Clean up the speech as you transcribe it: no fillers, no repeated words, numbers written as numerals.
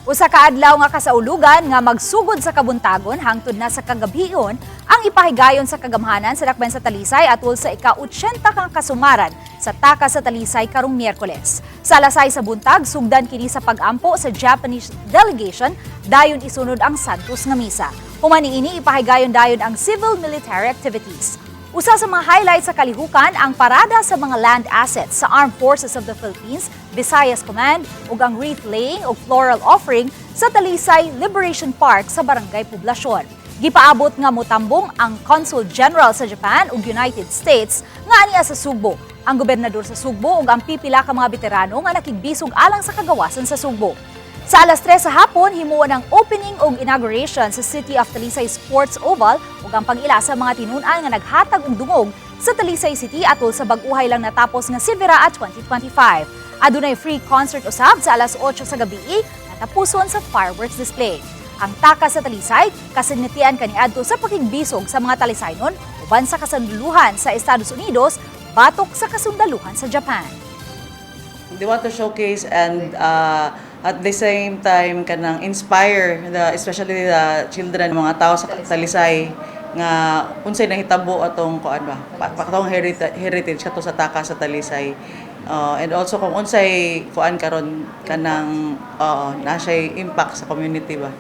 Usa ka adlaw nga kasaulugan nga magsugod sa kabuntagon hangtod na sa kagabhion ang ipahigayon sa kagamhanan sa Dakbayan sa Talisay atol sa ika-80 kang kasumaran sa Takas sa Talisay karong Miyerkules. Sa alas 6 sa buntag, sugdan kini sa pag-ampo sa Japanese delegation, dayon isunod ang Santos nga misa. Human niini, ipahigayon dayon ang civil military activities. Usa sa mga highlights sa kalihukan ang parada sa mga land assets sa Armed Forces of the Philippines, Visayas Command ug ang wreath laying ug floral offering sa Talisay Liberation Park sa Barangay Poblacion. Gipaabot nga motambong ang Consul General sa Japan ug United States nga ania sa Sugbo, ang gobernador sa Sugbo ug ang pipila ka mga veterano nga nakigbisog alang sa kagawasan sa Sugbo. Sa alas 3 sa hapon, himuon ang opening ug inauguration sa City of Talisay Sports Oval ug ang pag-ila sa mga tinun-an nga naghatag og dungog sa Talisay City atol sa bag-uhay lang natapos nga Civiraa 2025. Adunay free concert usab sa alas 8 sa gabi nga tapuson sa fireworks display. Ang Takas sa Talisay kasinatian kaniadto sa pakigbisog sa mga Talisaynon uban sa kasundaluhan sa Estados Unidos batok sa kasundaluhan sa Japan. They want to showcase and at the same time kanang inspire the especially the children, mga tao sa Talisay nga unsay nahitabo atong kuan ba katong heritage kato sa Takas sa Talisay. And also kung unsay kuan karon kanang na siya impact sa community ba.